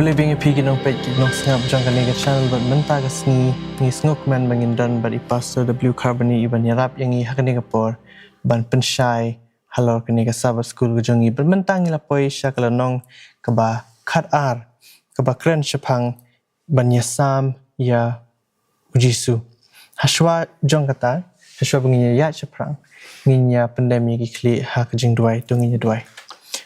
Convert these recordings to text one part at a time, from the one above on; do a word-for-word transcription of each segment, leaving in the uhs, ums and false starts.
Khublei biang ïa phi ki nongpeit ki nongsngap jong kane ka channel bad mynta ka sngi ngi sngewkmen ba ngin don bad i Pastor W Carboni iban ïarap ïa ngi ha kane ka por ban pynshai halor kane ka Sabbath School ka jong ngi. Bad mynta ngi la poi sha ka lynnong kaba khat ar, kaba kren shaphang ban ïasam ïa u Jisu. Hashwa jong kata, hashwa ba ngin ïa ïaid shaphrang, ngin ïa pyndem ïa ki khlieh ha ka jingduwai, to ngin ïa duwai.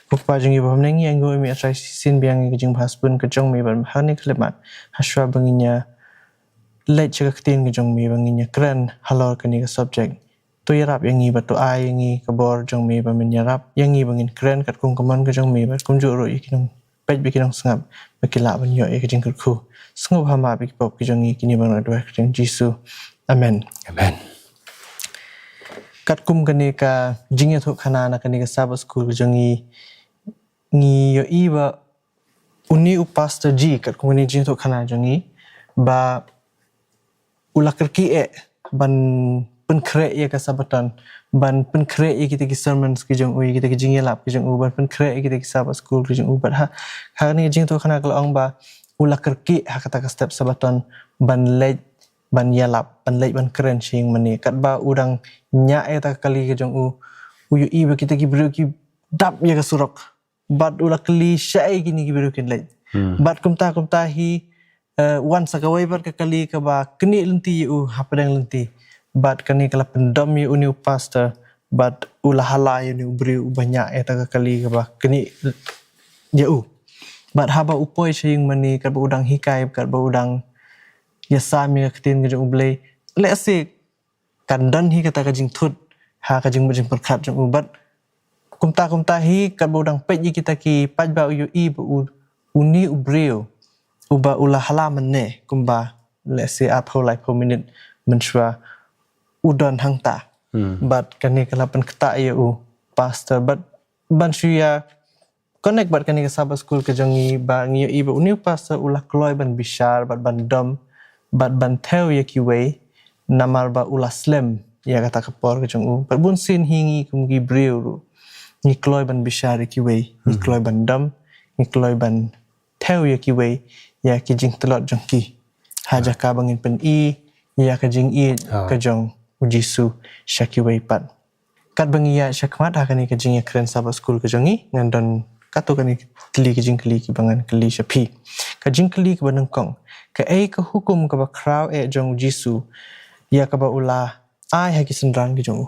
Ko Kpa jong ngi ba ha bneng, ngi ainguh ïa me, A Trai, shisien biang ïa ka jingbha sbun ka jong me bad ha kane ka khyllipmat, hashwa ba ngin ïa leit sha ka ktien ka jong me ba ngin ïa kren halor kane ka subject. To ïarap ïa ngi bad to ai ïa ngi ka bor jong me ba men ïarap ïa ngi ba ngin kren katkum ka mon ka jong me bad kumjuh ruh ïa ki nongpeit bad ki nongsngap ba kin lah ban ïoh ïa ka jingkyrkhu. Sngewbha map ïa ki pop ki jong ngi, kine ba ngi la duwai ha ka kyrteng Jisu. Amen. Amen. Katkum kane ka jingïathuhkhana na kane ka Sabbath School ka jong ngi, ngi ïohi ba une u Pastor G, katkum kane ka jingïathuhkhana jong ngi, ba u la kyrkieh ban pynkhreh ïa ka Sabbaton, ban pynkhreh ïa kita ki sermons ki jong u, ïa kita ki jingïalap ki jong u, ban pynkhreh ïa kita ki Sabbath School ki jong u. Bad ha, ha kane ka jingïathuhkhana ka la ong ba u la kyrkieh ha kata ka step Sabbaton ban leit ban ïalap, ban leit ban kren sha ïing mane. Katba u dang ñiah ïa kata ka kali ka jong u, u ïohi ba kita ki briew ki dap ïa ka surok. Bad u la kylli shaei kine ki briew kin leit. Hmm. Bad kumta kumta hi, eh, wan sa kawei pat ka kali kaba knieh lynti ïa u hapdeng lynti. Bad kane ka la pyndom ïa une u pastor, bad u la hala ïa une u briew uba ñiah ïa kata ka kali kaba knieh ïa u. Bad haba u poi sha ïing mane, katba u dang hikai, katba u dang ïasam ïa ka ktien ka jong U Blei, lehse kan don hi kata ka jingthut ha ka jingmut jingpyrkhat jong u. Bad kumta kumta hi, katba u dang peit ïa kita ki paidbah, u ïohi ba u, une u briew uba u la hala mynne kumba lehse arphew laiphew minit mynshuwa u don hangta. Hmm. Bad kane ka la pynktah ïa u pastor. Bad ban shu ïa connect bad kane ka Sabbath School ka jong ngi, ba ngi ïohi ba une u pastor u la kloi ban bishar bad ban dom bad ban thew ïa kiwei, namar ba u la slem ïa kata ka por ka jong u. Bad bunsien hi ngi kum ki briew ruh ngi kloi ban bishar ïa kiwei, ngi, hmm, kloi ban dom, ngi kloi ban thew ïa kiwei ïa ki jingtlot jong ki, ha, ah, jaka ba ngin pyni ïa ka jingïeit, ah, ka jong U Jisu sha kiwei pat. Katba ngi ïaid shakhmat ha kane ka jingïakren Sabbath School ka jong ngi, ngan don katto katne tylli ki jingkylli kiba ngan kylli sha phi. Ka jingkylli kaba nyngkong: kaei ka hukum kaba khraw eh jong U Jisu ïa kaba u la ai ha ki synran ki jong u?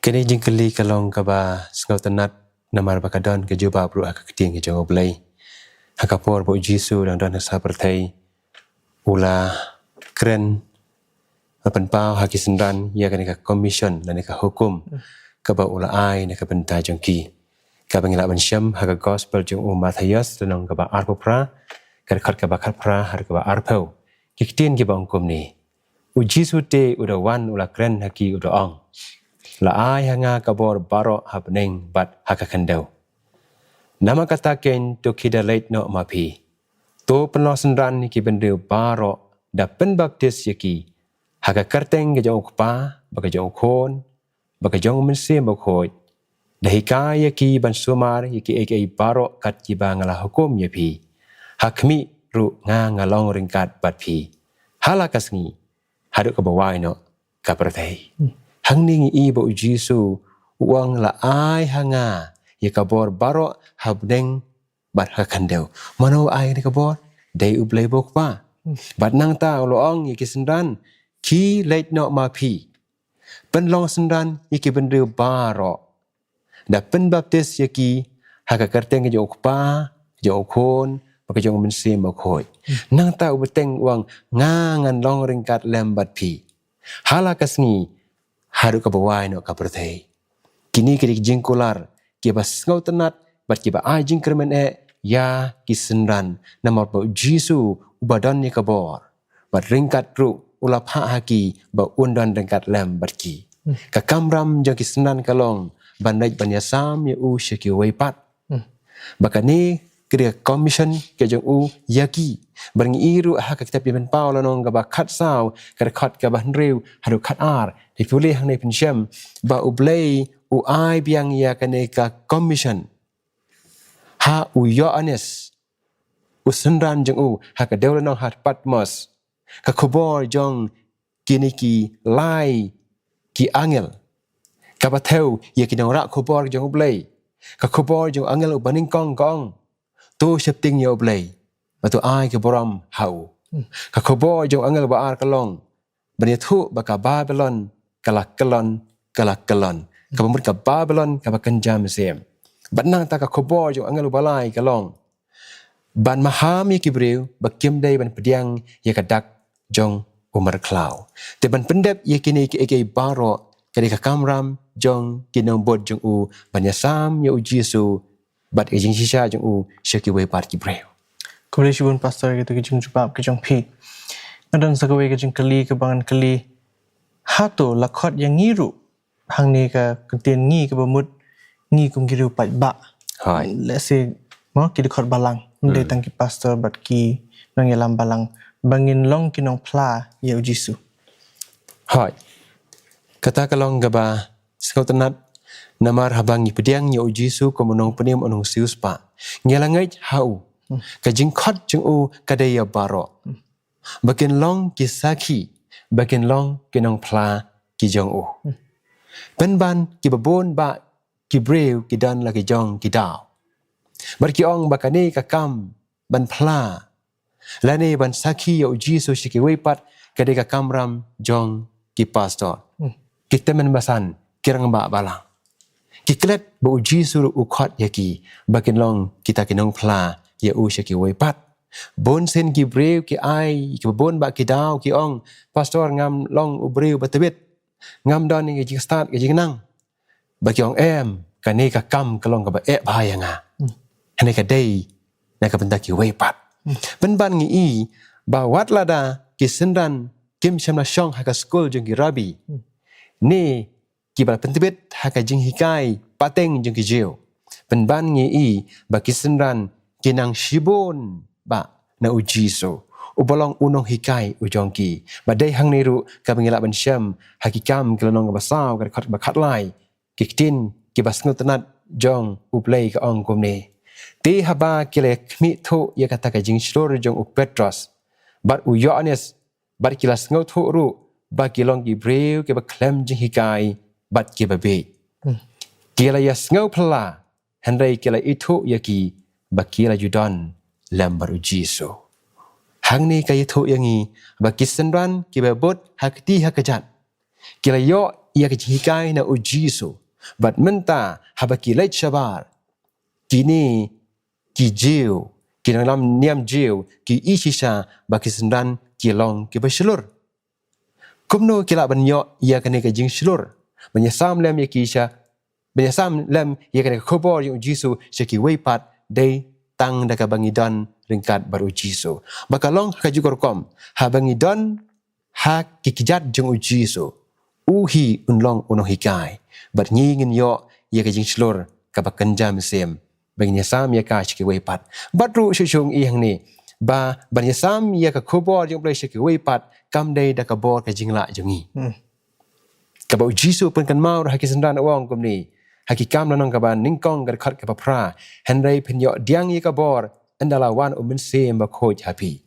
Kane ka jingkylli ka long kaba sngewtynnat namar ba ka don ka jubab ruh ha ka ktien ka jong U Blei. Ha ka por ba U Jisu u dang don ha pyrthei, u la kren, la pynpaw ha ki synran ïa kane ka commission lane ka hukum, hmm, kaba u la ai na ka bynta jong ki. Kaba ngi lah ban shem ha ka gospel jong u Mathaios, lynnong kaba arphew phra, ka dkhot kaba khatphra haduh kaba arphew. Ki ktien kiba ong kumne: U Jisu te u da wan u la kren ha ki, u da ong: La ai ha nga ka bor baroh ha bneng bad ha ka khyndew. Namar kata keiñ to khie da leit noh ma phi. To pynlong synran ïa ki bynriew baroh, da pynbaptis ïa ki ha ka kyrteng ka jong U Kpa, bad ka jong U Khun, bad ka jong U Mynsiem Bakhuid. Da hikai ïa ki ban sumar ïa kiei kiei baroh kat kiba nga la hukum ïa phi. Ha khmih ruh nga nga long ryngkat bad phi ha la ka sngi haduh kaba wai noh ka pyrthei. Hmm. Hangne ngi i ba U Jisu u ong: La ai ha nga ïa ka bor baroh ha bneng bad ha ka khyndew. Mano u ai kane ka bor? Dei U Blei ba U Kpa. Hmm. Bad nangta u la ong ïa ki synran: Khie leit noh ma phi, pynlong synran ïa ki bynriew baroh, da pynbaptis ïa ki ha ka kyrteng ka jong U Kpa, ka jong U Khun, bad ka jong U Mynsiem Bakhuid. Hmm. Nangta u bteng u ong: Nga ngan long ryngkat lem bad phi ha la ka sngi haduh kaba wai noh ka pyrthei. Kine ki dei ki jingkular kiba sngewtynnat bad kiba ai jingkyrmen eh ïa ki synran, namar ba U Jisu uba don ïa ka bor bad ryngkat ruh u la phah ha ki ba un don ryngkat lem bad ki. Hmm. Ka kamram jong ki synran ka long ban leit ban ïasam ïa u sha kiwei pat. Hmm. Ba kane ka dei ka commission ka jong u ïa ki. Bad ngi i ruh ha ka kitab Ïa Pynpaw, lynnong kaba khatsaw, ka dkhot kaba hynriew haduh khatar, ngi pule hangne, pynshem ba U Blei u ai biang ïa kane ka commission ha u Ïoannis, u synran jong u ha ka dewlynnong ha Patmos, ka khubor jong kine ki lai ki angel, kaba thew ïa ki nongrah khubor jong U Blei. Ka khubor jong angel uba nyngkong ka ong, to sheptieng ïa U Blei, bad to ai ka burom ha u. Ka khubor jong angel ba ar ka long, ban ïathuh ba ka Babilon ka la kyllon, ka la kyllon, kaba mut ka Babilon kaba kynja mynsiem. Bad nangta ka khubor jong angel uba lai ka long, ban maham ïa ki briew ba kim dei ban pdiang ïa ka dak jong u markhlaw. Te ban pyndep ïa kine kiei kiei baroh ka dei ka kamram jong ki nongbud jong u, ban ïasam ïa U Jisu bad ka jingshisha jong u sha kiwei pat ki briew. Khublei shibun Pastor, kita ki jingjubab ki jong phi. Nga don sa kawei ka jingkylli kaba ngan kylli. Hato la khot ïa ngi ruh hangne ka ktien ngi kaba mut ngi kum ki riew paidbah? Hooid. Let's say, mo, ki dkhot balang, ym dei tang ki pastor bad ki nongïalam balang, ba ngin long ki nongphla ïa U Jisu. Hooid. Kata ka long kaba sngewtynnat, namar haba ngi pdiang ïa U Jisu kum u nongpynim, u nongsiewspah, ngi la ngeit ha u. Ka jingkhot jong u ka dei ïa baroh, ba kin long ki sakhi, ba kin long ki nongphla ki jong u. Pynban kiba bun bah ki briew ki don la ki jong ki daw, bad ki ong ba kane ka kam ban phla lane ban sakhi ïa U Jisu sha kiwei pat ka dei ka kamram jong ki pastor, ki tymmen basan, ki rangbah balang. Ki klet ba U Jisu ruh u khot ïa ki ba kin long kita ki nongphla ïa u sha kiwei pat. Bun sien ki briew ki ai kiba bun bah ki daw, ki ong, Pastor, ngam long u briew ba tbit, ngam don ïa ka jingstad ka jingnang. Bad ki ong, em, kane ka kam ka long kaba eh bha ïa nga. Kane ka dei na ka bynta kiwei pat. Pynban ngi i ba wat lada ki synran kim shym la shong ha ka skul jong ki rabbi, ne kiba la pyntbit ha ka jinghikai pateng jong ki Jiw, pynban ngi i ba ki synran ki nang shibun bah na U Jisu, uba long u nonghikai u jong ki. Bad dei hangne ruh kaba ngi lah ban shem ha Ki Kam, ka lynnong kaba saw, ka dkhot kaba khatlai, ki ktien kiba sngewtynnat jong U Blei ka ong kumne: Te haba ki la khmih thuh ïa kata ka jingshlur jong u Petros bad u Ïoannis, bad ki la sngewthuh ruh ba ki long ki briew kiba khlem jinghikai bad kiba bieit, ki la ïa sngewphylla, hynrei ki la ithuh ïa ki ba ki la ju don lem bad U Jisu. Hangne ka ïathuh ïa ngi ba ki synran kiba bud ha kti ha kjat ki la ïoh ïa ka jinghikai na U Jisu, bad mynta haba ki leit shabar, kine ki Jiw, ki nongïalam niam Jiw, ki i shisha ba ki synran ki long kiba shlur. Kumno ki lah ban ïoh ïa kane ka jingshlur, ban ïasam lem ïa ki sha, ban ïasam lem ïa kane ka khubor jong U Jisu sha kiwei pat? Dei tang da kaba ngi don ryngkat bad U Jisu. Ba ka long ha kajuh ka rukom, haba ngi don ha ki kjat jong U Jisu, u hi un long u nonghikai, bad ngi ngin ïoh ïa ka jingshlur kaba kynja mynsiem, ba ngin ïasam ïa ka sha kiwei pat. Bad ruh shuh shuh ngi i hangne ba ban ïasam ïa ka khubor jong U Blei sha kiwei pat kam dei da ka bor ka jinglah jong ngi. Kaba U Jisu u pynkynmaw ruh ha ki synran, u ong kumne ha Ki Kam, lynnong kaba nyngkong, ka dkhot kaba phra: Hynrei phin ïoh pdiang ïa ka bor ynda la wan U Mynsiem Bakhuid ha phi,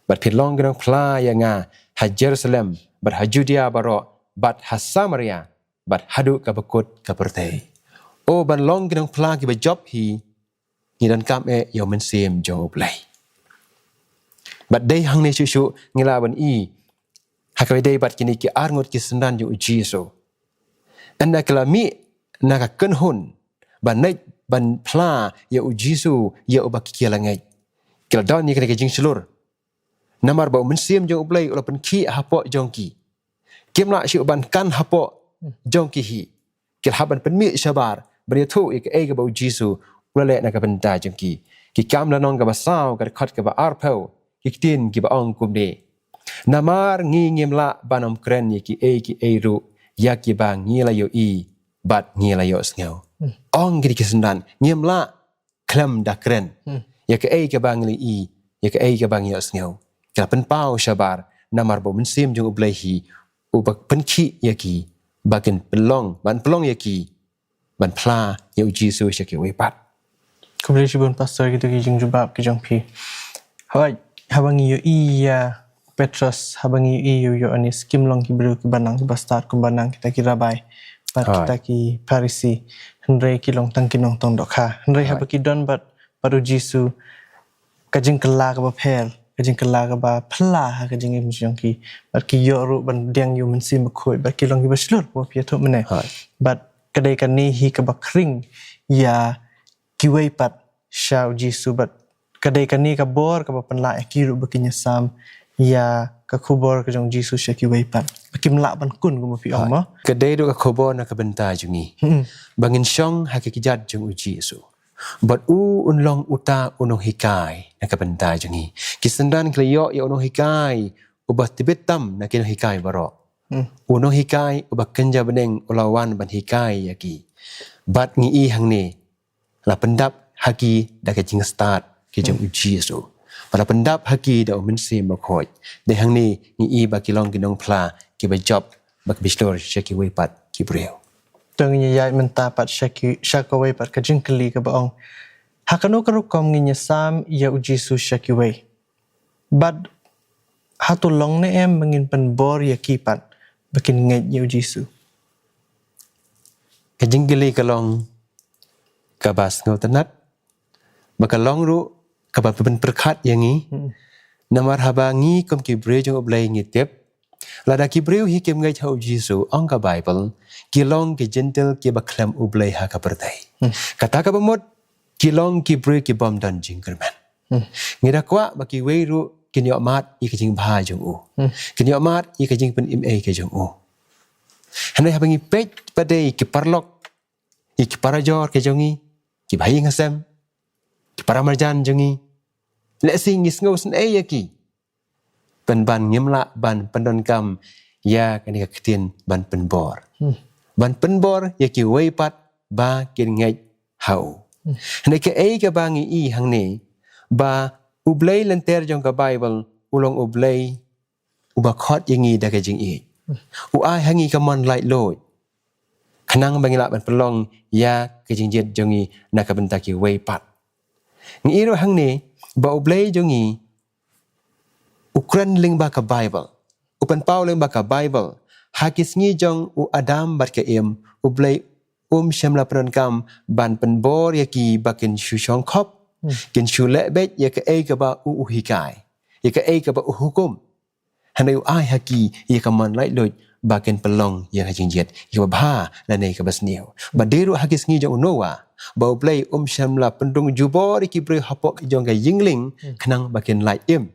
bad phin long ki nongphla ïa nga ha Jerusalem, bad ha Judia baroh, bad ha Samaria, bad haduh kaba kut ka pyrthei. O, ban long ki nongphla kiba jop hi, ngi donkam eh ïa U Mynsiem jong U Blei. Bad dei hangne shuh shuh ngi lah ban i ha kaba ïadei bad kine ki arngut ki synran jong U Jisu, ynda ki la mih na ka kynhun ban leit ban phla ïa U Jisu, ïa uba ki la ngeit, ki la don ïa kane ka jingshlur, namar ba U Mynsiem jong U Blei u la pynkhih hapoh jong ki. Kim lah shuh ban kan hapoh jong ki hi. Ki la hap ban pynmih shabar ban ïathuh ïa kaei kaba U Jisu u la leh na ka bynta jong ki. Ki Kam, lynnong kaba saw, ka dkhot kaba arphew, ki ktien kiba ong kumne: Namar ngi ngim lah ban ym kren ïa kiei kiei ruh ïa kiba ngi la ïohi bad ngi la ïohsngew. Ong kine ki synran, ngim lah khlem da kren ïa kaei kaba ngi la i, ïa kaei kaba ngi ïohsngew. Ki la pynpaw shabar namar ba U Mynsiem jong U Blei hi uba pynkhih ïa ki ba kin pynlong, ban pynlong ïa ki ban phla ïa U Jisu sha kiwei pat. Khublei shibun Pastor, kita ki jingjubab ki jong phi. Hooid, haba ngi ïohi ïa Petros, haba ngi ïohi ïa u Ïoannis, kim long ki briew kiba nang kiba stad kumba nang kita ki rabbi bad kita ki Pharisi. Hynrei ki long tang ki nongtong dohkha. Hynrei haba ki don bad bad u Jisu, ka jingkylla kaba pher, ka jingkylla kaba phylla ha ka jingim jong ki. Bad ki ïoh ruh ban pdiang ïa u Mynsiem Bakhuid, bad ki long kiba shlur, kumba phi ïathuh mynne. Bad ka dei kane hi kaba khring ïa kiwei pat sha u Jisu, bad ka dei kane ka bor kaba pynlah ïa ki ruh ba kin ïasam ïa ka khubor ka jong u Jisu sha kiwei pat, ba kim lah ban kun, kumba phi ong mo. Ka dei ruh ka khubor na ka bynta jong ngi, ba ngin shong ha ka kjat jong u Jisu. Bad u un long uta u nonghikai na ka bynta jong ngi. Ki synran ki la ïoh ïa u nonghikai uba tbit tam na ki nonghikai baroh. U nonghikai uba kynja bneng u la wan ban hikai ïa ki. Bad ngi i hangne, la pyndap ha ki da ka jingstad ki jong u Jisu. Bad la pyndap ha ki da u Mynsiem Bakhuid. Dei hangne ngi i ba ki long ki nongphla kiba jop bad kiba shlur sha kiwei pat ki briew. To ngin ïaid mynta pat sha ki, sha kawei pat ka jingkylli kaba ong, ha kano ka rukom ngin ïasam ïa u Jisu sha kiwei? Bad hato long ne em ba ngin pynbor ïa ki pat ba kin ngeit ïa u Jisu? Ka jingkylli ka long kaba sngewtynnat, ba ka long ruh kaba pynpyrkhat ïa ngi. Namar haba ngi kum ki briew jong u Blei ngi tip, lada ki briew hi kim ngeit ha u Jisu, ong ka Baibl, ki long ki jentil kiba khlem u Blei ha ka pyrthei. Kata kaba mut, ki long ki briew ki bym don jingkyrmen. Ngi da kwah ba kiwei ruh kin ïoh mad ïa ka jingbha jong u. Kin ïoh mad ïa ka jingpynim ei ka jong u. Hynrei haba ngi peit pat de ïa ki paralok, ïa ki parajor ka jong ngi, ki bahaïing hasem, ki paramarjan jong ngi, lehse ngi sngewsynei ïa ki. Pynban ngim lah ban pyndonkam ïa kane ka ktien ban pynbor. Ban pynbor ïa kiwei pat ba kin ngeit ha u. Hynrei kaei kaba ngi i hangne, ba u Blei lynter jong ka Baibl u long u Blei uba khot ïa ngi da ka jingïeit. U ai ha ngi ka mon laitluid, khnang ba ngi lah ban pynlong ïa ka jingjied jong ngi na ka bynta kiwei pat. Ngi i ruh hangne ba u Blei jong ngi u kren lyngba ka Baibl, u pynpaw lyngba ka Baibl. Ha ki sngi jong u Adam bad ka Im, u Blei um shym la pyndonkam ban pynbor ïa ki ba kin shu shongkhop, kin shu leh beit ïa kaei kaba u u hikai, ïa kaei kaba u hukum. Hynrei u ai ha ki ïa ka mon laitluid ba kin pynlong ïa ka jingjied, ïa kaba bha lane kaba sniew. Bad dei ruh ha ki sngi jong u Noah, ba u Blei um shym la pynrung jubor ïa ki briew hapoh jong ka ïing lieng khnang ba kin lait im.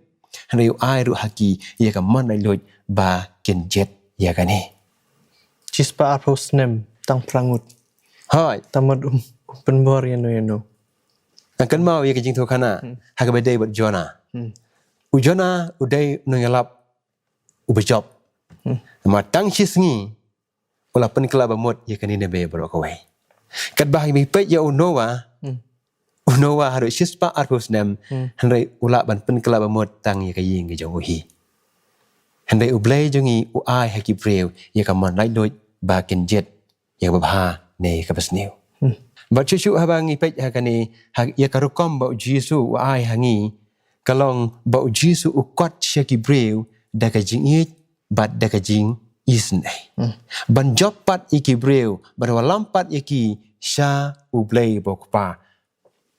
Hynrei u ai ruh ha ki ïa ka mon laitluid ba kin jied ïa kane. Shispah arphew snem tang phra ngut. Hooid. Tang mut um, um pynbor ïano ïano. Ngan kynmaw ïa ka jingthoh khana ha kaba dei bad Jonah. U Jonah u dei u nongïalap uba jop. Namar tang shi sngi u la pynkylla ba mut ïa ka Nineveh baroh kawei. Katba ha ngi peit ïa u Noah, u Noah haduh shispah arphew snem, hynrei u lah ban pynkylla ba mut tang ïa ka ïing ka jong u hi. Hynrei u Blei jong ngi u ai ha ki briew ïa ka mon laitluid ba kin jied ïa kaba bha ne kaba sniew. Bad shuh shuh haba ngi peit ha kane, ha ïa ka rukom ba u Jisu u ai ha ngi, ka long ba u Jisu u kot sha ki briew da ka jingïeit bad da ka jingisynei. Ban jop pat ïa ki briew, ban wallam pat ïa ki sha u Blei ba u Kpa.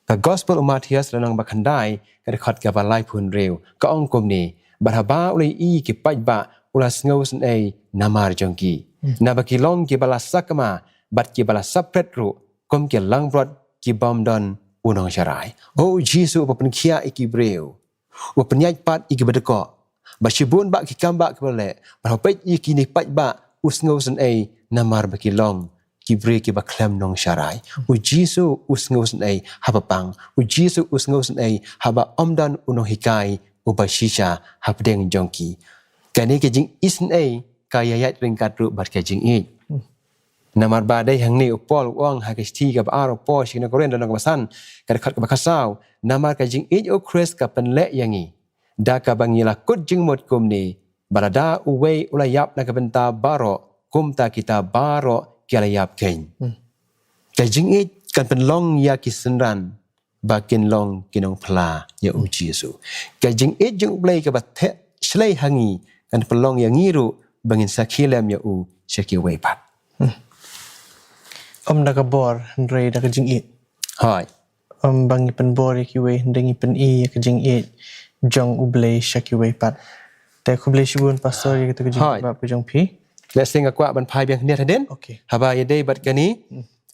Ka Gospel u Mathaios lynnong ba khyndai, ka dkhot kaba laiphew hynriew, ka ong kumne: Bad haba u la ïohi ïa ki paidbah, u la sngewsynei namar jong ki. Naba ki long kiba la sakma bad kiba la sappret ruh, kum ki langbrot ki bym don u nongsharai. O u Jisu uba pynkhiah ïa ki briew, uba pynïaid pat ïa kiba dkoh, bad shibun bah ki kam bah kiba leh, bad haba peit ïa kine paidbah u sngewsynei namar ba ki long ki briew kiba khlem nongsharai. U Jisu u sngewsynei haba pang. U Jisu u sngewsynei haba ym don u nonghikai uba shisha hapdeng jong ki. Kane ka jingisynei ka ïaid ryngkat ruh bad ka jingïeit. Namar ba dei hangne u Paul u ong ha ka shithi kaba ar u Paul sha ki nong Korinth lynnong kaba san, ka dkhot kaba khatsaw: Namar ka jingïeit u Khrist ka pynleh ïa ngi, da kaba ngi la kut jingmut kumne, ba lada uwei u la ïap na ka bynta baroh, kumta kita baroh ki la ïap keiñ. Ka jingïeit kan pynlong ïa ki synran ba kin long ki nongphla ïa u Jisu. Ka jingïeit jong U Blei kaba theh shlei ha ngi kan pynlong ïa ngi ruh ba ngin sakhi lem ïa u sha kiwei pat. Ym da ka bor hynrei da ka jingïeit. Hooid. Ym ba ngi pynbor ïa kiwei hynrei ngi pyni ïa ka jingïeit jong U Blei sha kiwei pat. Te khublei shibun pastor ïa kata ka jingïeit ka jong phi. Lehse nga kwah ban phai biang khyndiat hadien. Okay. Haba ïadei bad kane.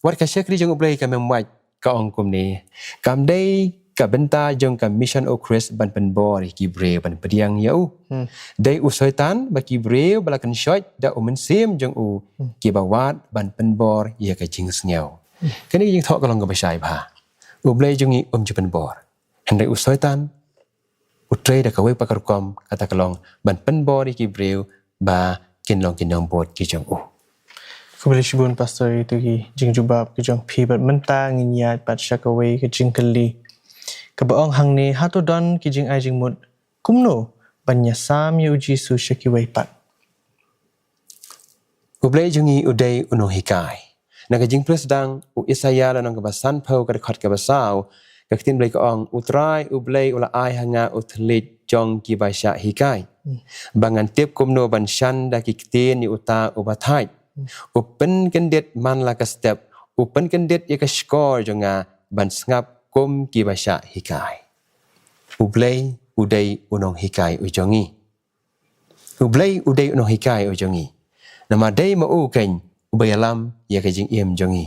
Wat ka shakri jong U Blei ka mem wait ka ong kumne. Kam dei ka bynta jong ka mission u Khrist ban pynbor ïa ki briew ban pdiang ïa u. Dei u Soitan bad ki briew ba la kynshoit da u mynsiem jong u kiba wad ban pynbor ïa ka jingsngew. Kane ka jingthoh ka long kaba shai bha. U Blei jong ngi um ju pynbor. Hynrei u Soitan u trei da kawei pat ka rukom, kata ka long ban pynbor ïa ki briew ba kin long ki nongbud ki jong u. Khublei shibun pastor ïa kito ki jingjubab ki jong phi, bad mynta ngin ïaid pat sha kawei ka jingkylli kaba ong hangne, hato don ki jingai jingmut kumno ban ïasam ïa u Jisu sha kiwei pat? U Blei jong ngi u dei u nonghikai. Na ka jingpynsdang u Isaïah lynnong kaba sanphew ka dkhot kaba saw, ka ktien Blei ka ong, U Trai U Blei u la ai ha nga u thylliej jong kiba shah hikai, ba ngan tip kumno ban shan da ki ktien ïa uta uba thait. U pynkyndit man la ka step, u pynkyndit ïa ka shkor jong nga ban sngap kum kiba shah hikai. U Blei u dei u nonghikai u jong ngi. U Blei u dei u nonghikai u jong ngi. Namar dei ma u keiñ uba ïalam ïa ka jingim jong ngi.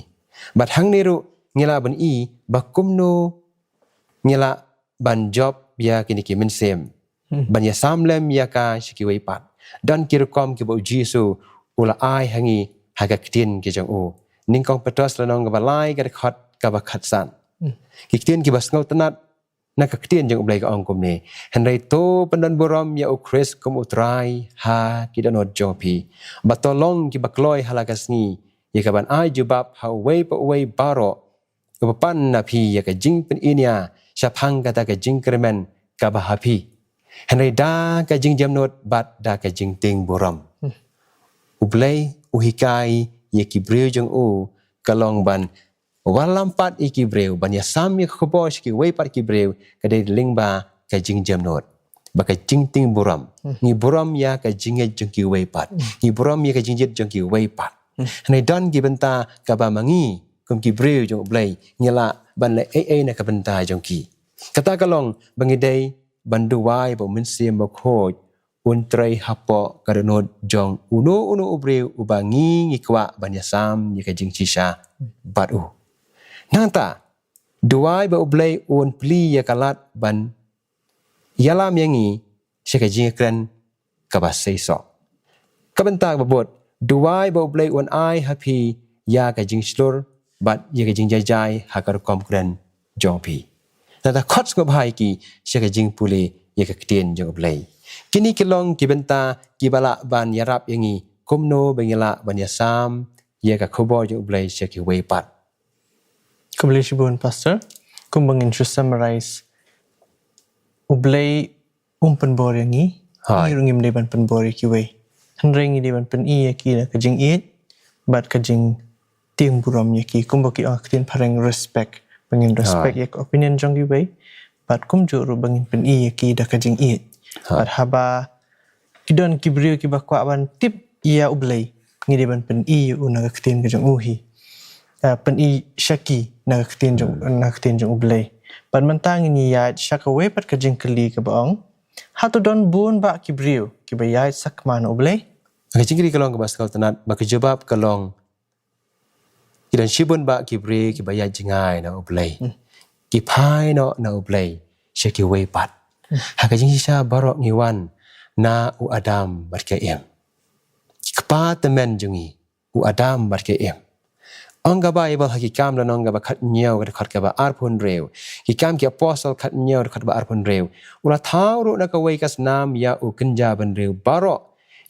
Bad hangne ruh ngi lah ban i ba kumno ngi lah ban jop ïa kine ki mynsiem, ban ïasam lem ïa ka sha kiwei pat. Don ki rukom kiba u Jisu u la ai ha ngi ha ka ktien ka jong u. Nyngkong Petros lynnong kaba lai ka dkhot kaba khatsan. Ki ktien kiba sngewtynnat na ka ktien jong U Blei ka ong kumne, hynrei to pyndonburom ïa u Khrist kum u Trai ha ki dohnud jong phi. Bad to long kiba kloi ha la ka sngi ïa ka ban ai jubab ha uwei pa uwei baroh uba pan na phi ïa ka jingpyniaid shaphang kata ka jingkyrmen kaba ha phi, hynrei da ka jingjemnud bad da ka jingtieng burom. U Blei u hikai ïa ki briew jong u ka long ban wallam pat ïa ki briew, ban ïasam ïa ka khubor sha kiwei pat ki briew, ka dei lyngba ka jingjemnud bad ka jingtieng burom. Ngi burom ïa ka jingngeit jong kiwei pat, ngi burom ïa ka jingjied jong kiwei pat. Hynrei don ki bynta kaba ma ngi kum ki briew jong U Blei ngi lah ban leh ei ei na ka bynta jong ki. Kata ka long ba ngi dei ban duwai ba u Mynsiem Bakhuid un trei hapoh ka dohnud jong uno uno u briew uba ngi ngi kwah ban ïasam ïa ka jingshisha bad u. Nangta duwai ba U Blei un plie ïa ka lad ban ïalam ïa ngi sha ka jingkren kaba seisoh. Ka bynta kaba bud, duwai ba U Blei un ai ha phi ïa ka jingshlur bad ïa ka jingjai jai ha ka rukom kren jong phi. Nangta khot sngewbha ïa ki sha ka jingpule ïa ka ktien jong U Blei. Kine ki long ki bynta kiba lah ban ïarap ïa ngi kumno ba ngi lah ban ïasam ïa ka khubor jong U Blei sha kiwei pat. Khublei shibun pastor. Kumba ngin shu summarize, U Blei um pynbor ïa ngi, ngi ruh ngim dei ban pynbor ïa kiwei. Hynrei ngi dei ban pyni ïa ki da ka jingïeit bad ka jingtieng burom ïa ki, kumba ki ong ha ka ktien phareng respect. Ba ngin respect ïa ka opinion jong kiwei. Bad kumjuh ruh ba ngin pyni ïa ki da ka jingïeit. Bad haba ki don ki briew kiba kwah ban tip ïa U Blei, ngi dei ban pyni ïa u na ka ktien ka jong u hi. Ah, pyni sha ki na ka ktien jong, na ka ktien jong U Blei. Bad mynta ngin ïaid sha kawei pat ka jingkylli kaba ong, hato don bun bah ki briew kiba ïaid sakma na U Blei? Ka jingkylli ka long kaba sngewtynnat bad ka jubab ka long, ki don shibun bah ki briew kiba ïaid jngai na U Blei. Ki phai noh na U Blei sha kiwei pat. Ha ka jingshisha baroh ngi wan na u Adam bad ka Im. Ki kpa tymmen jong ngi, u Adam bad ka Im. Ong ka Baibl ha Ki Kam lynnong kaba khathynñiew ka dkhot kaba arphew hynriew, Ki Kam ki Apostol khathynñiew dkhot kaba arphew hynriew, u la thaw ruh na kawei ka snam ïa u kynja bynriew baroh,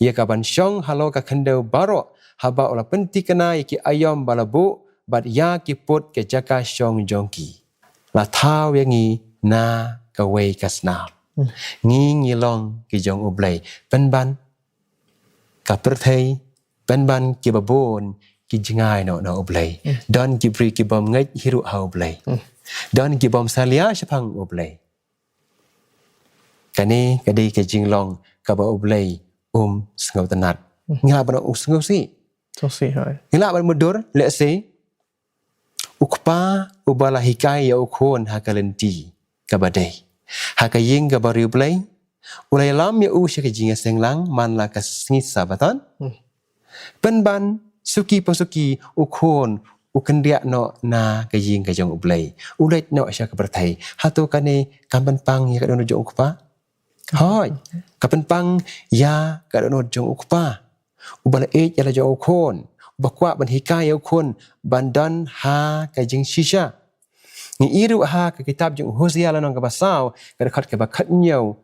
ïa ka ban shong halor ka khyndew baroh, haba u la pynthikna ïa ki aïom ba la buh bad ïa ki pud ka jaka shong jong ki. La thaw ïa ngi na kawei ka snam. Ngi ngi long ki jong U Blei. Pynban ka pyrthei, pynban kiba bun ki jngai noh na U Blei. Don ki briew ki bym ngeit hi ruh ha U Blei. Don ki bym salia shaphang U Blei. Kane ka dei ka jinglong kaba U Blei um sngewtynnat. Ngi lah ban ong u sngewsih. Sngewsih, hooid. Ngi lah ban mutdur, let's say, u kpa uba la hikai ïa u khun ha ka lynti kaba dei, ha ka ïing kaba riewblei, u la ïalam ïa u sha ka jingïaseng lang man la ka sngi Sabbaton. Pynban suki pa suki u khun u kyndiah noh na ka ïing ka jong U Blei, u leit noh sha ka pyrthei. Hato kane kam pynpang ïa ka dohnud jong u kpa? Hooid, ka pynpang ïa ka dohnud jong u kpa uba la ïeit ïa la jong u khun, uba kwah ban hikai ïa u khun ban don ha ka jingshisha. Ngi i ruh ha ka kitab jong u Hosea lynnong kaba saw, ka dkhot kaba khathynñiew,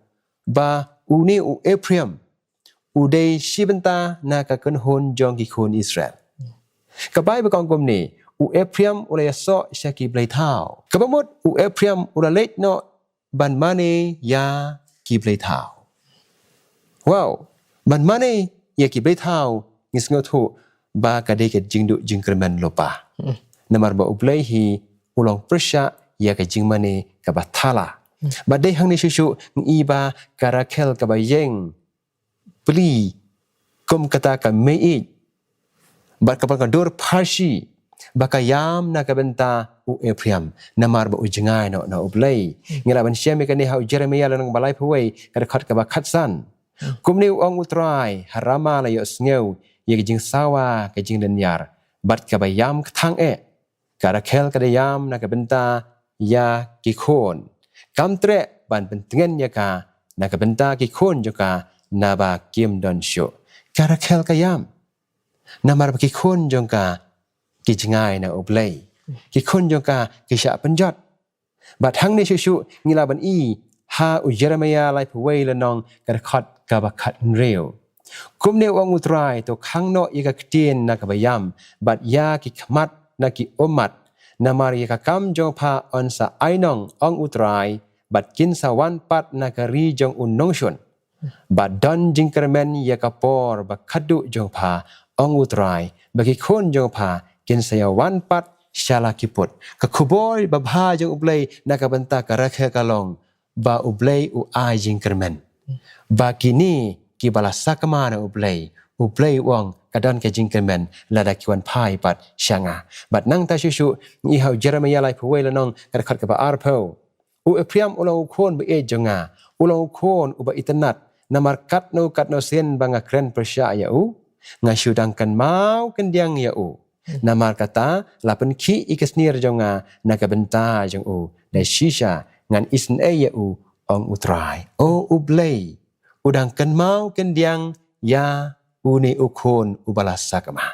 ba une u Ephraim u dei shi bynta na ka kynhun jong ki khun Israel. Ka Baibl ka ong kumne, u Ephraim u la ïasoh sha ki blei thaw. Kaba mut u Ephraim u la leit noh ban mane ïa ki blei thaw. Wow, ban mane ïa ki blei thaw, ngi sngewthuh ba ka dei ka jingduh jingkyrmen lypa. Namar ba U Blei hi u long pyrshah ïa ka jingmane kaba thala. Ba dei hangne shuh shuh ngi i ba ka Rakhel kaba ïeng pli kum kata ka meiieit, bad kaba ka dur pharshi, ba ka ïam na ka bynta u Ephraim, namar ba u jngai noh na U Blei. Ngi lah ban shem ïa kane ha u Jeremiah lynnong ba laiphew wei, ka dkhot kaba khatsan. Kumne u ong U Trai, ha Rama la ïohsngew ïa ka jingsawa ka jinglynñiar, bad kaba ïam kthang eh. Ka Rakhel ka da ïam na ka bynta ïa ki khun. Kam treh ban pyntngen ïa ka na ka bynta ki khun jong ka, naba kim don shuh. Ka Rakhel ka ïam namar ba ki khun jong ka ki jngai na U Blei. Ki khun jong ka ki shah pynjot. Bad hangne shuh shuh ngi lah ban i ha u Jeremiah laiphew wei lynnong, ka dkhot kaba khathynriew. Kumne u ong U Trai, to khang noh ïa ka ktien na kaba ïam, bad ïa ki khmat na ki ummat. Namar ïa ka kam jong pha yn sa ainong, ong U Trai, bad kin sa wan pat na ka ri jong u nongshun. Bad don jingkyrmen ïa ka por ba khadduh jong pha, ong U Trai, ba ki khun jong pha kin sa ïa wan pat sha la ki pud. Ka khubor babha jong U Blei na ka bynta ka Rakhel ka long ba U Blei u ai jingkyrmen. Ba kine kiba la sakma na U Blei, U Blei u ong ka don ka jingkyrmen lada ki wan phai pat sha nga. Bad nangta shuh shuh ngi i ha u Jeremiah laiphew wei lynnong, ka dkhot kaba arphew. U Ephraim u long u khun ba ïeit jong nga, u long u khun uba itynnat, namar katno katno sien ba nga kren pyrshah ïa u, nga shu dang kynmaw kyndiang ïa u. Namar kata la pynkhih ïa ka snier jong nga na ka bynta jong u, da shisha ngan isynei ïa u, ong U Trai. O U Blei, u dang kynmaw kyndiang ïa une u khun uba la sakma.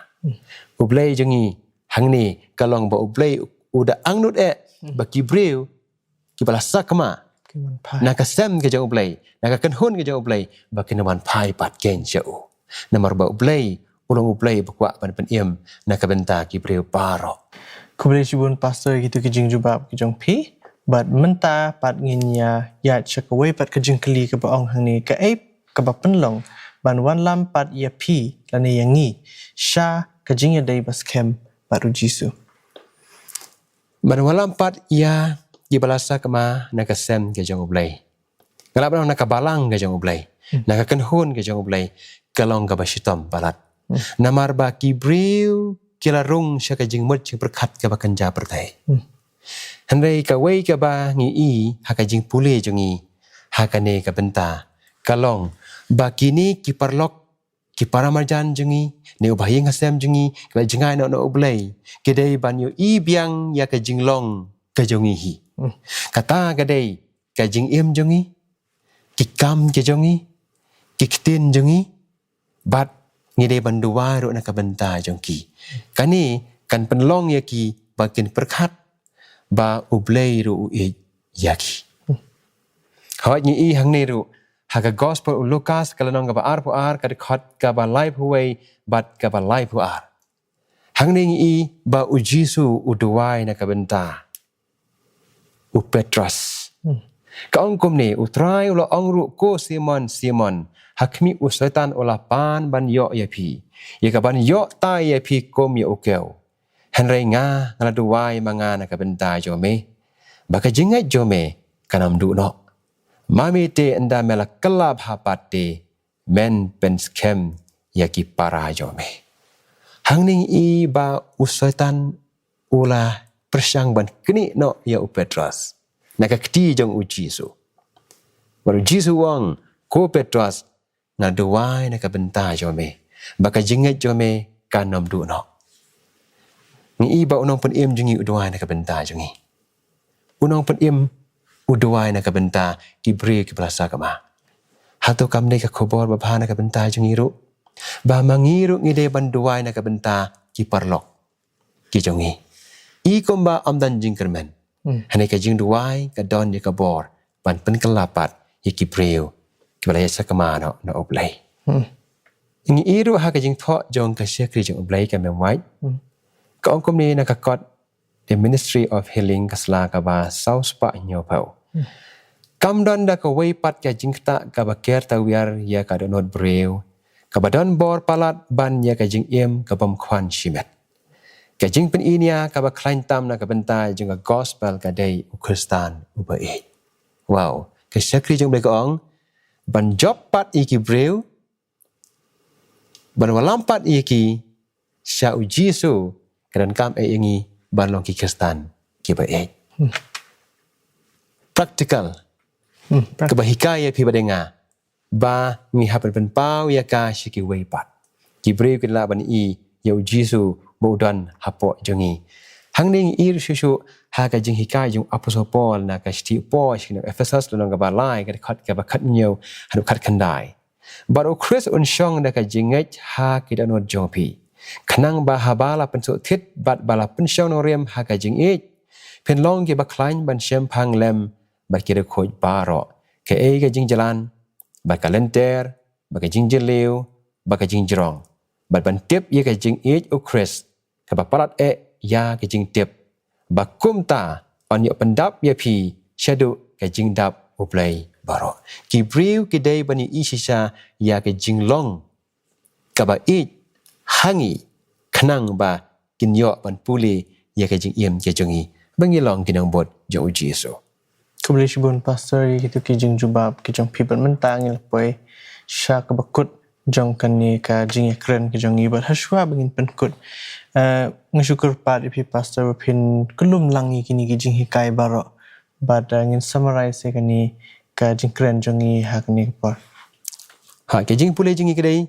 U Blei jong ngi hangne ka long ba U Blei u da angnud eh ba ki briew kiba la sakma, kin wan phai na ka sem ka jong U Blei, na ka kynhun ka jong U Blei, ba kin wan phai pat kein sha u. Namar ba U Blei u long U Blei ba kwah ban pynim na ka bynta ki briew baroh. Khublei shibun Pastor ïa kito ki jingjubab ki jong phi. Bad mynta pat ngin ïa ïaid sha kawei pat ka jingkylli kaba ong hangne, kaei kaba pynlong ban wanlam pat ïa phi lane ïa ngi sha ka jingïadei ba skhem bad U Jisu? Ban wanlam pat ïa kiba la sakma na ka sem ka jong U Blei, nga lah ban ong na ka balang ka jong U Blei, na ka kynhun ka jong U Blei, ka long kaba shitom palat. Namar ba ki briew ki la rung sha ka jingmut jingpyrkhat kaba kynja pyrthei. Hynrei kawei kaba ngi i ha ka jingpule jong ngi ha kane ka bynta ka long ba kine ki paralok, ki paramarjan jong ngi, ne u bahaïing hasem jong ngi, kiba jngai noh na U Blei, ki dei ban ïohi biang ïa ka jinglong ka jong ngi hi. Kata ka dei ka jingim jong ngi, ki kam ki jong ngi, ki ktien jong ngi, bad ngi dei ban duwai ruh na ka bynta jong ki. Kane kan pynlong ïa ki ba kin pyrkhat ba U Blei ruh u ïeit ïa ki. Hooid, ngi i hangne ruh ha ka Gospel u Lukas ka lynnong kaba arphew ar, ka dkhot kaba laiphew wei bad kaba laiphew ar. Hangne ngi i ba U Jisu u duwai na ka bynta u Petros. Ka ong kumne, U Trai u la ong ruh, ko Simon, Simon, ha khmih u Soitan u la pan ban ïoh ïa phi, ïa kaban ïoh tai ïa phi kum ïa u kew. Hynrei nga, nga la duwai ma nga na ka bynta jong me, ba ka jingngeit jong me kan ym duh noh. Ma me te ynda me la kylla bha pat te, men pynskhem ïa ki para jong me. Hangne ngi i ba u Soitan u la pyrshang ban knieh noh ïa u Petros na ka kti jong U Jisu. Bad U Jisu u ong, ko Petros, nga duwai na ka bynta jong me, ba ka jingngeit jong me kan ym duh noh. Ngi i ba u nongpynim jong ngi u duwai na ka bynta jong ngi. U nongpynim u duwai na ka bynta ki briew kiba la sakma. Hato kam dei ka khubor babha na ka bynta jong ngi ruh, ba ma ngi ruh ngi dei ban duwai na ka bynta ki paralok ki jong ngi? I kumba ym don jingkyrmen, hmm, hangne ka jingduwai ka don ïa ka bor ban pynkylla pat ïa ki briew kiba la ïasakma noh na U Blei. Hmm. Ngi i ruh ha ka jingthoh jong ka shakri jong U Blei, ka mem White, hmm, ka ong kumne na ka kot The Ministry of Healing, ka sla kaba saw spah hynñiew phew. Hmm. Kam don da kawei pat ka jingktah kaba ker tawiar ïa ka dohnud briew, kaba don bor palat ban ïa ka jingim ka bym khwan shimet. Ka jingpyni nia kaba khlaiñ tam na ka bynta jong ka gospel ka dei u Khristan uba ïeit. Wow, ka shakri jong U Blei ka ong, ban jop pat ïa ki briew, ban wallam pat ïa ki sha U Jisu, ka donkam eh ïa ngi ban long ki Khristan kiba ïeit. Hmm. Practical. Hmm, practical. Kaba hikai ïa phi bad ïa nga ba ngi hap ban pynpaw ïa ka sha kiwei pat. Ki briew kin lah ban i ïa U Jisu ba u don hapoh jong ngi. Hangne ngi i ruh shuh shuh ha ka jinghikai jong u Apostol Paul na ka shithi u Paul sha ki nong Ephesos, lynnong kaba lai, ka dkhot kaba khathynñiew haduh khatkhyndai. Bad U Khrist un shong da ka jingngeit ha ki dohnud jong phi, khnang ba haba la pynsuhthit bad ba la pynshong nongrim ha ka jingïeit, phin long kiba khlaiñ ban shemphang lem bad ki riewkhuid baroh, kaei ka jingjlan, bad ka lynter, bad ka jingjylliew, bad ka jingjrong, bad ban tip ïa ka jingïeit U Khrist, kaba palat eh ïa ka jingtip, ba kumta yn ïoh pyndap ïa phi shaduh ka jingdap U Blei baroh. Ki briew ki dei ban ïohi shisha ïa ka jinglong kaba ïeit ha ngi, khnang ba kin ïoh ban pule ïa ka jingim ka jong ngi ba ngi long ki nongbud jong U Jisu. Khublei shibun Pastor ïa kito ki jingjubab ki jong phi. Bad mynta ngi la poi sha kaba kut jong kane ka jingïakren ka jong ngi, bad hashwa ba ngin pynkut, eh, nga shu kyrpad ïa phi Pastor ba phin kyllum lang ïa kine ki jinghikai baroh, bad, eh, ngin summarize ïa kane ka jingkren jong ngi ha kane ka por. Ha, ka jingpule jong ngi ka dei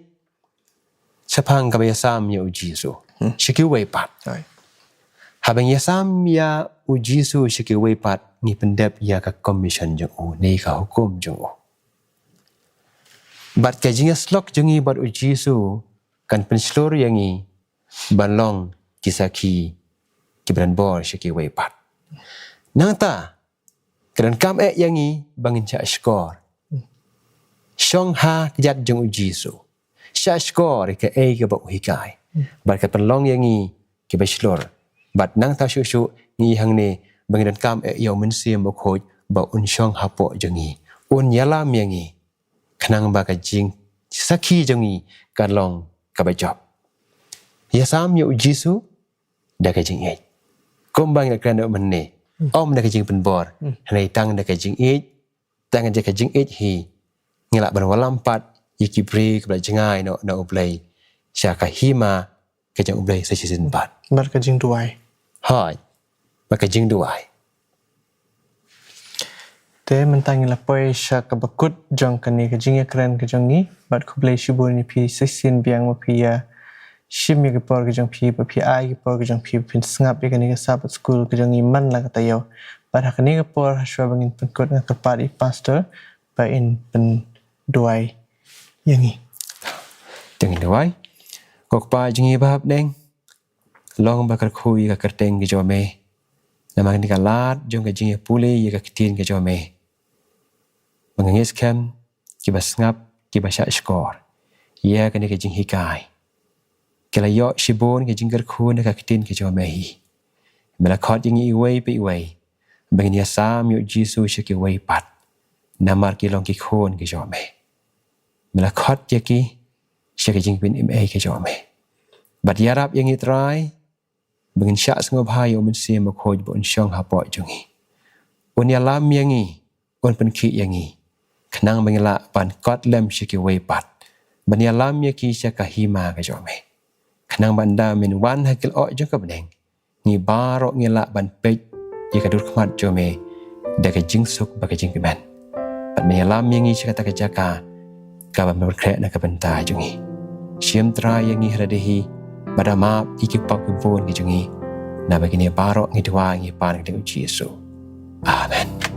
shaphang kaba ïasam ïa U Jisu, hmm, sha kiwei pat. Right. Haba ngi ïasam ïa U Jisu sha kiwei pat, ngi pyndep ïa ka commission jong u, ne ka hukum jong u. Bad ka jingïasyllok jong ngi bad U Jisu kan pynshlur ïa ngi ban long ki sakhi kiba don bor sha kiwei pat. Nangta, ka donkam eh ïa ngi ba ngin shahshkor, shong ha kjat jong U Jisu, shahshkor ïa kaei kaba u hikai, bad ka pynlong ïa ngi kiba shlur. Bad nangta shuh shuh ngi hangne ba ngi donkam eh ïa U Mynsiem Bakhuid ba un shong hapoh jong ngi, un ïalam ïa ngi, khnang ba ka jingsakhi jong ngi kan long kaba jop. Ïasam ïa U Jisu da ka jingïeit, kumba ngi la kren mynne, hmm, ym da ka jingpynbor, hmm, hynrei tang da ka jingïeit. Tang da ka jingïeit hi ngi lah ban wallam pat ïa ki briew kiba la jngai noh na U Blei sha ka hima ka jong U Blei sa shisien pat. Bad ka jingduwai. Hooid. Bad ka jingduwai. Te mynta ngi la poi sha kaba kut jong kane ka jingïakren ka jong ngi, bad khublei shibun ïa phi sa shisien biang ba phi ïa shim ïa ka por ka jong phi, ba phi ai ka por ka jong phi ba phin sngap ïa kane ka Sabbath School ka jong ngi man la ka taïew. Bad ha kane ka por, hashwa ba ngin pynkut, nga kyrpad ïa Pastor ba in pynduwai ïa ngi. Te ngin duwai. Ko Kpa jong ngi ba ha bneng, long ba kyrkhu ïa ka kyrteng ka jong me. Namar kane ka lad jong ka jingïapule ïa ka ktien ka jong me, ba nga ngeit skhem kiba sngap, kiba shahshkor ïa kane ka jinghikai, ki la ïoh shibun ka jingkyrkhu na ka ktien ka jong me hi. Me la khot ïa ngi iwei pa iwei ba ngin ïasam ïa U Jisu sha kiwei pat. namar ki long ki khun ki jong me. Me la khot ïa ki sha ka jingpynim ei ka jong me. Bad ïarap ïa ngi Trai ba ngin shah sngewbha ïa u Mynsiem Bakhuid ba un shong hapoh jong ngi. Un ïalam ïa ngi, un pynkhih ïa ngi, khnang ba ngin lah ban kot lem sha kiwei pat, ban ïalam ïa ki sha ka hima ka jong me, khnang ba ynda men wan ha ki lyoh jong ka bneng, ngi baroh ngi lah ban peit ïa ka dur khmat jong me da ka jingsuk bad ka jingkmen. Bad men ïalam ïa ngi sha kata ka jaka kaba me pynkhreh na ka bynta jong ngi. Shim Trai ïa ngi ha lade hi, bad da map ïa ki pop ki bun ki jong ngi. Naba kine baroh ngi duwai ngi pan ha ka kyrteng u Jisu. Amen.